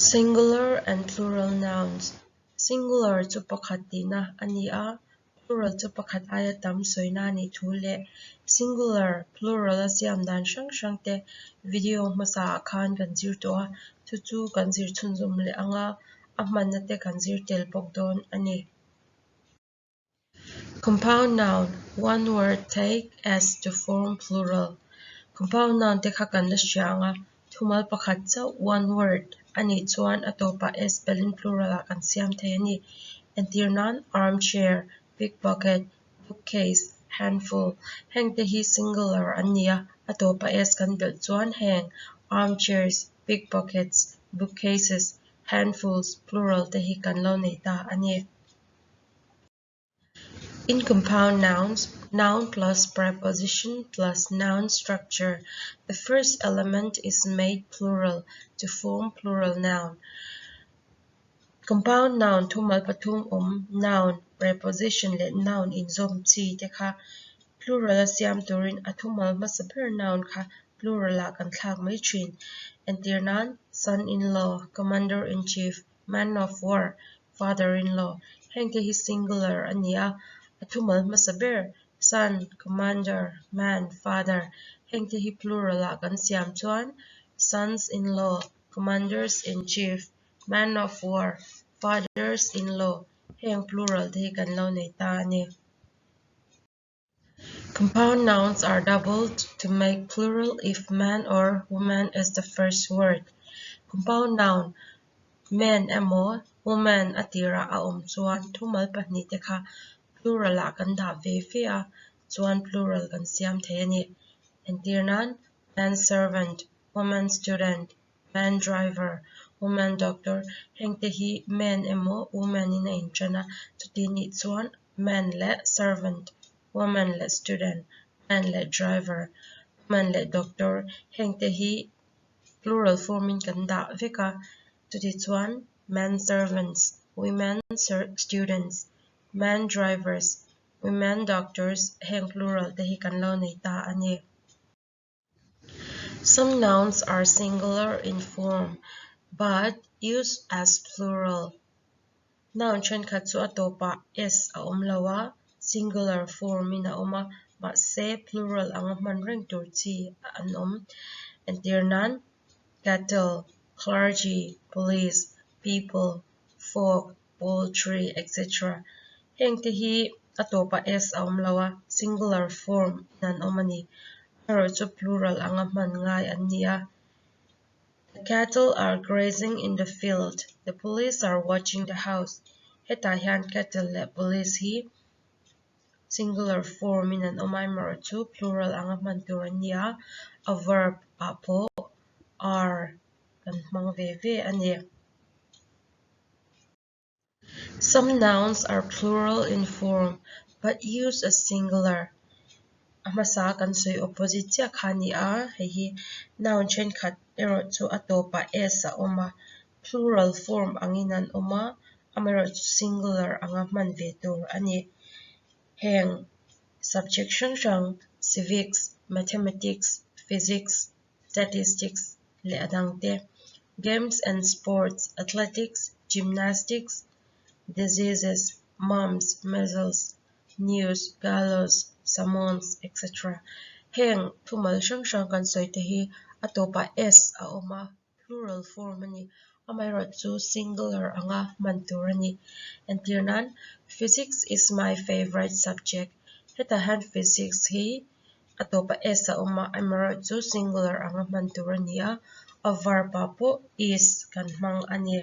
Singular and plural nouns Singular chu pakhat tihna a ni a, plural chu pakhat aia tam sawina a nih thu leh singular, plural a siam dan hrang hrang te video hmasa ah khan kan zir tawh a, chu chu kan zir chhunzawm leh ang a, a hmanna te kan zir tel bawk dawn a ni. Compound noun, one word take as to form plural. Compound noun te kha kan la hria ang a, thumal pakhat chauh, one word, a nih chuan a tawpah s belin plural ah kan siam thei a ni. Entir nan, armchair, pickpocket, bookcase, handful heng te hi singular an ni a, a tawpa s kan belh chuan heng armchairs, pickpockets, bookcases, handfuls plural te hi kan lo nei ta a ni. In compound nouns, noun plus preposition plus noun structure, the first element is made plural to form plural noun. Compound noun thumal pathum awm noun, preposition leh noun inzawm chi te kha plural a siam turin a thumal hmasa ber noun kha plural ah kan thlak mai thin. Entir nan, son-in-law, commander-in-chief, man of war, father-in-law heng te hi singular a ni a, a thumal hmasa ber son, commander, man, father heng te hi plural ah kan siam chuan sons-in-law, commanders-in-chief, man of war, fathers-in-law heng plural te hi kan lo nei ta a ni. Compound nouns are doubled to make plural if man or woman is the first word. Compound noun man emaw woman a tirah a awm chuan thumal pahnih te kha plural ah kan dah ve ve a, chuan plural kan siam thei a ni. Entir nan, man servant, woman student, man driver, woman doctor heng te hi man emaw woman in a inṭan a, chuti nih chuan man leh servant, woman leh student, man leh driver, woman leh doctor heng te hi plural form in kan dah vek a, chuti chuan man servants, women students, man drivers, women doctors heng plural te hi kan lo nei ta a ni. Some nouns are singular in form, but used as plural. Noun thenkhat chu a tawpah s a awm lo a, singular form in a awm a, mahse plural anga hman reng tur chi an awm. Entir nan, cattle, clergy, police, people, folk, poultry, etc. Heng te hi a tawpah s a awm lo a, singular form in an awm a ni. Erawh chu plural anga hman ngai an ni a. The cattle are grazing in the field. The police are watching the house. Hetah hian cattle leh police hi singular form in an awm a, amaherawh chu plural anga hman tur an ni a, a verb ah pawh are kan hmang ve ve a ni. Some nouns are plural in form but used as singular. A hmasa kan sawi opposite chiah kha a ni a, hei hi noun thenkhat erawh chu a tawpah s a awm a, plural form angin an awm a, amaherawhchu singular anga hman ve tur a ni. Heng subject hrang hrang civics, mathematics, physics, statistics leh a dangte, games and sports, athletics, gymnastics, diseases, mumps, measles, news, gallows, summons, etc. Heng thumal hrang hrang kan sawi te hi a tawpah s a awm a, plural form a ni. Amaherawhchu singular anga hman tur a ni. Entir nan, Physics is my favourite subject. Hetah hian physics hi a tawpah s a awm a, amaherawhchu singular anga hman tur a ni a, a verb ah pawh is kan hmang a ni.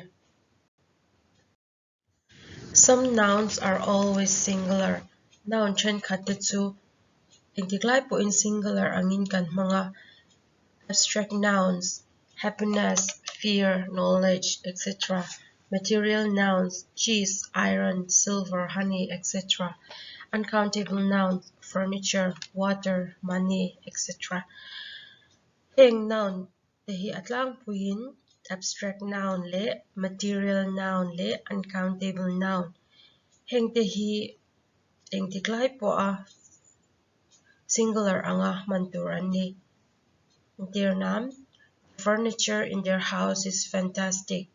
Some nouns are always singular. Noun thenkhat te chu engtik lai pawhin singular angin kan hmang a. Abstract nouns, happiness, fear, knowledge, etc. Material nouns, cheese, iron, silver, honey, etc. Uncountable nouns, furniture, water, money, etc. Heng noun te hi a tlangpuiin abstract noun leh material noun leh uncountable noun heng te hi engtik lai pawha singular anga hman tur an ni. Entir nan, The furniture in their house is fantastic.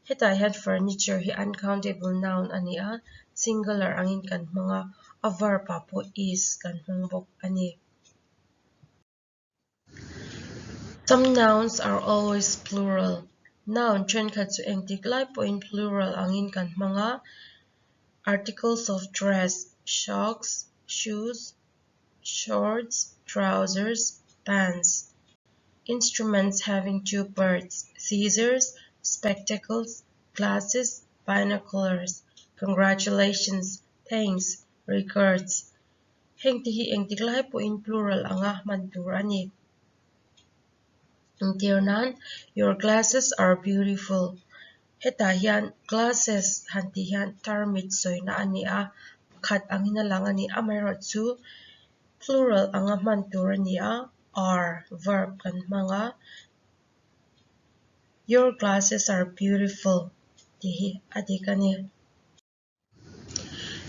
Hetah hian furniture hi uncountable noun a ni a, singular angin kan hmang a, a verb ah pawh is kan hmang bawk a ni. Some nouns are always plural. Noun thenkhat chu engtik lai pawhin plural angin kan hmang a, articles of dress, socks, shoes, shorts, trousers, pants, instruments having two parts, scissors, spectacles, glasses, binoculars, congratulations, thanks, regards. Heng te hi engtik lai pawhin plural anga hman tur a ni. Engtir nan, Your glasses are beautiful. Hetah hian glasses han tih hian tarmit sawina a ni a, pakhat angin a lang a ni. Amaherawhchu plural anga hman tur a ni a, are verb kan hmang a, Your glasses are beautiful tih hi a dik a ni.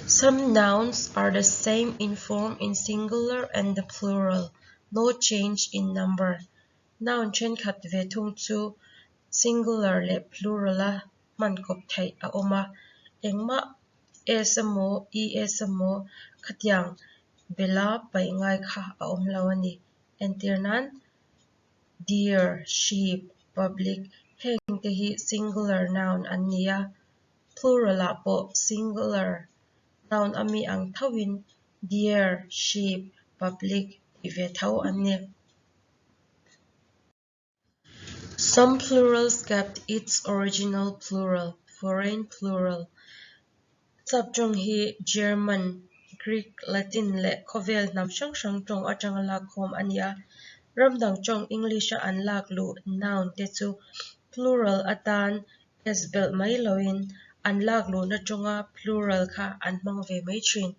Some nouns are the same in form in singular and the plural, no change in number. Noun thenkhat ve thung chu singular leh plural-a hman kawp theih a awm a, engmah s emaw es emaw khatiang bela paih ngai kha a awm lo a ni. Entir nan, deer, sheep, public heng te hi singular noun an ni a. Plural ah pawh singular noun a mi ang thoin deer, sheep, public tih ve tho an ni. Some plurals kept its original plural, foreign plural. Sap tawng hi German, Greek, Latin leh khawvel hnam hrang hrang tawng atanga lakkhawm a ni a. Ram dang tawng English-a an lak luh noun te chu plural atan S belh mai loin an lak luhna tawnga plural kha an hmang ve mai thin.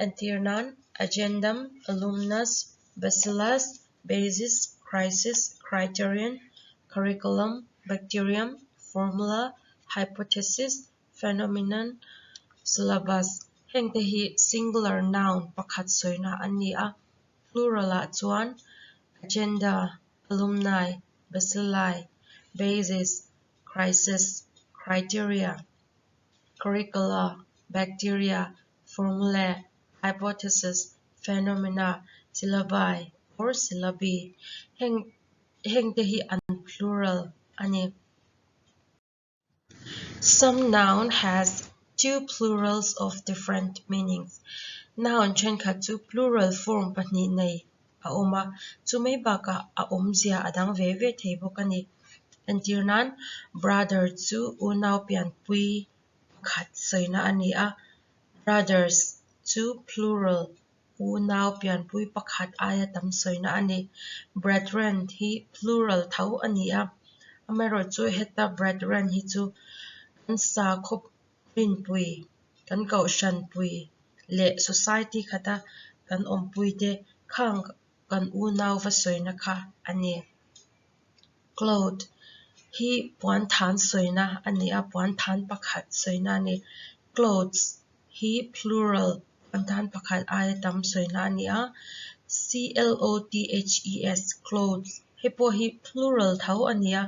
Entir nan, agendum, alumnus, bacillus, basis, crisis, criterion, curriculum, bacterium, formula, hypothesis, phenomenon, syllabus hengte hi singular noun pakhat sawina an ni a, plural ah chuan agenda, alumni, bacilli, basis, crisis, criteria, curricula, bacteria, formulae, hypothesis, phenomena, syllabi or syllabi heng hengte hi an plural a ni. Some noun has two plurals of different meanings. Noun thenkhat chu plural form pahnih nei a awm a, chumai bakah a awmzia a dang ve ve thei bawk a ni. Entir nan, brother chu unau pianpui pakhat sawina a ni a, brothers chu plural unau pianpui pakhat aia tam sawina a ni. Brethren hi plural tho a ni a, amaherawhchu heta brethren hi chu kan sakhaw rinpui, kan kohhranpui leh society khata kan awmpuite khang kan unau va sawina kha a ni. Cloth hi puan than sawina a ni a, puan than pakhat sawina a ni. Clothes hi plural puan than pakhat aia tam sawina a ni a, C-L-O-T-H-E-S clothes hei pawh hi plural tho a ni a,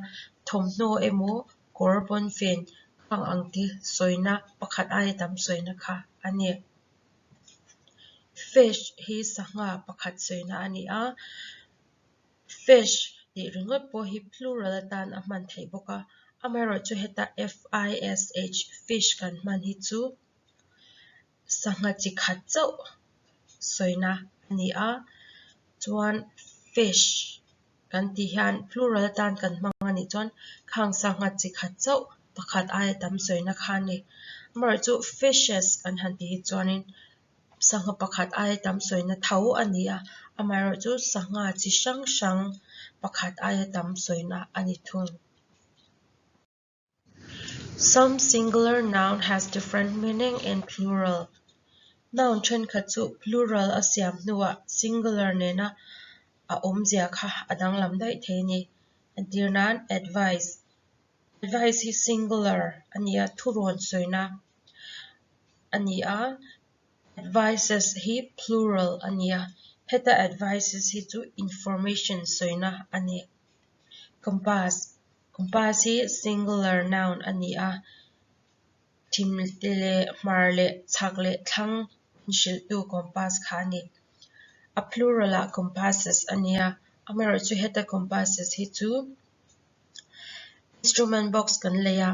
thawmhnaw emaw kawr pawnfen khang ang te sawina pakhat aia tam sawina kha a ni. Fish hi sangha pakhat sawina a ni a. Fish tih ringawt pawh hi plural atan a hman theih bawk a, amaherawhchu heta f-i-s-h fish kan hman hi chu sangha chi khat chauh sawina a ni a, chuan fish kan tih hian plural atan kan hmang a nih chuan khang sangha chi khat chauh pakhat aia tam sawina kha a ni. Amaherawhchu fishes kan han tih hi chuanin Sangha pakhat aia tam sawina tho a ni a, amaherawhchu sangha chi hrang hrang pakhat aia tam sawina a ni thung. Some singular noun has different meaning in plural. Noun thenkhat chu plural a siam hnuah singular nena a awmzia kha a danglam daih thei a ni. Entir nan, advice. Advice hi singular a ni a, thurawn sawina a ni a, advices hi plural a ni a, heta advices hi chu information sawina a ni. Compass. Compass hi singular noun a ni a, thim te leh hmar leh chhak leh thlang min hrilhtu compass kha a ni. A plural ah compasses a ni a, amaherawhchu heta compasses hi chu instrument box kan lei a,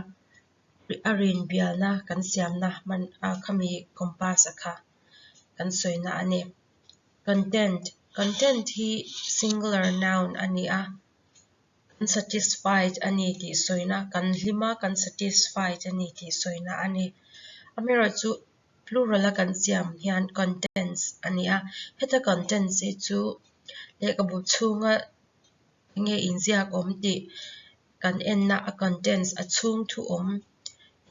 a rin bialna kan siamna hman a khami compass a kha kan sawina a ni. Content, Content hi singular noun a ni a, kan satisfied a ni tih sawina, kan hlim a kan satisfied a ni tih sawina a ni. Amaherawhchu plural a kan siam hian contents a ni a, heta contents hi chu lehkhabu chhunga enge inziak awm tih kan enna a contents a chhung thu awm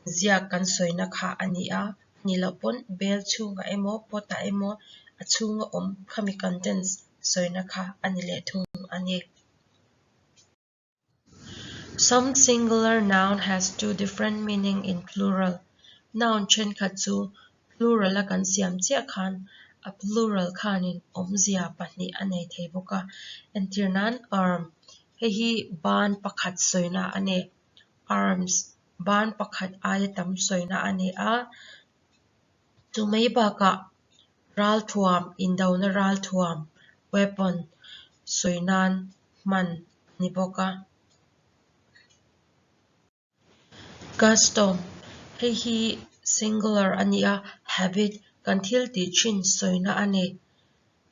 inziak kan sawina kha a ni a, ni loh pawn bel chhungah emaw pot ah emaw a chhunga awm khami contents sawina kha a ni leh thung a ni. Some singular noun has two different meaning in plural. Noun thenkhat chu plural a kan siam chiah khan a plural khanin awmzia pahnih a nei thei bawk a. Entir nan arm, hei hi ban pakhat sawina a ni. Arms, ban pakhat aia tam sawina a ni a. Chu mai bakah ralthuam, indona ralthuam, weapon, sawi nan hman a ni bawk a. Custom, hei hi singular a ni a, habit, kan thil tih thin sawina a ni.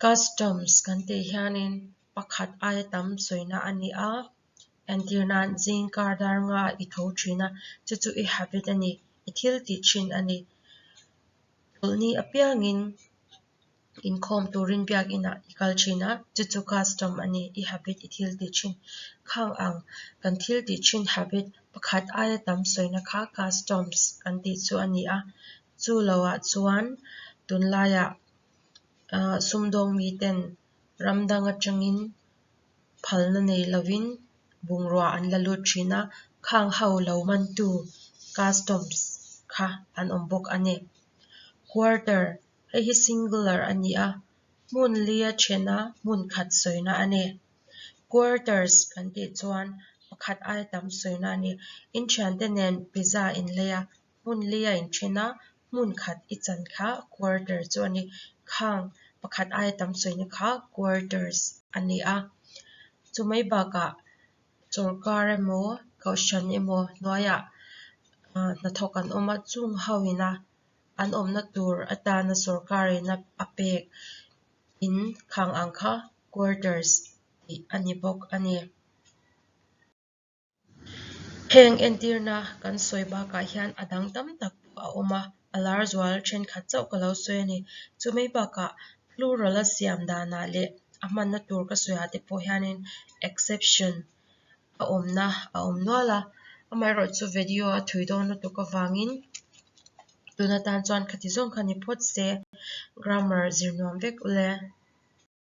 Customs kan tih hianin pakhat aia tam sawina a ni a. Entir nan zing kar dar nga i tho thin a, chu chu i habit a ni, i thil tih thin a ni. Chawlhni apiangin inkhawm turin biakinah i kal thin a, chu chu custom a ni, i habit i thil tih thin. Khang ang kan thil tih thin habit pakhat aia tam sawina kha customs kan tih chu a ni a, chu loah chuan tunlaiah sumdawng miten ram dang atangin phalna nei lovin bungrua an la lut thin a, khang ho lo mantu customs kha an awm bawk a ni. Quarter, hei hi singular a ni a, hmun lia thena hmun khat sawina a ni. Quarters kan tih chuan pakhat aia tam sawina a ni. Inthiante nen pizza in lei a, hmun lia inthen a, hmun khat i chan kha quarter chu a ni. Khang pakhat aia tam sawina kha quarters a ni a. Chu mai bakah sorkar emaw kohhran emaw hnuaiah hnathawk an awm a, chung ho ina an awmna tur atana sorkar ina a pek in khang ang kha quarters tih a ni bawk a ni. Heng entirna kan sawi bakah hian a dang tam tak pawh a awm a, a lar zual thenkhat chauh ka lo sawi a ni. Chu mai bakah plural a siam danah leh a hmanna tur ka sawiah te pawh hianin exception a awmna a awm nual a, amaherawhchu video a thui dawn lutuk avangin tun atan chuan khati zawng kha ni phawt se grammar zir nuam vek ule.